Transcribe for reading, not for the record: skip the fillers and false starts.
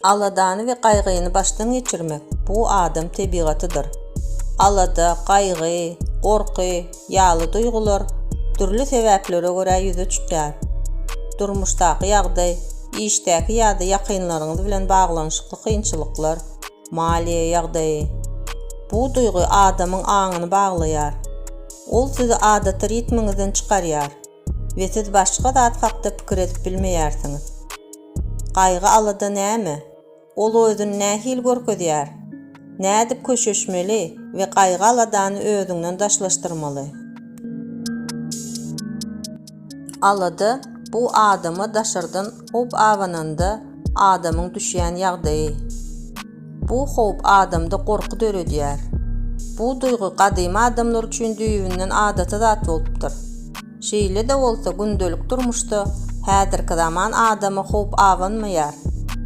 Aladany we gaýgyny başdan geçirmek, bu adam tebigatydyr. Alada, gaýgy, gorky ýaly duýgular dürli sebäplere görä ýüze çykýar. Durmuşdaky ýagdaý, işdäki ýa-da ýakynlaryňyz bilen baglanyşykly kynçylyklar, maliýe ýagdaýy. Bu duýgy adamyň aňyny baglaýar. Ol sizi adaty ritmiňizden çykarýar we siz başga zat hakda pikir edip bilmeýärsiňiz. Gaýgy-alada näme? Ol özüni nähili görkezýär? Nädip köşeşmeli we gaýgy-aladany özüňden daşlaşdyrmaly? Alada, bu adama daşardan howp abananda adamyň düşýän ýagdaýy. Bu howp adamda gorky döredýär. Bu duýgy gadymy adamlar üçin düýbünden adaty zat bolupdyr. Şeýle-de bolsa gündelik durmuşda häzirki zaman adama howp abanmaýar.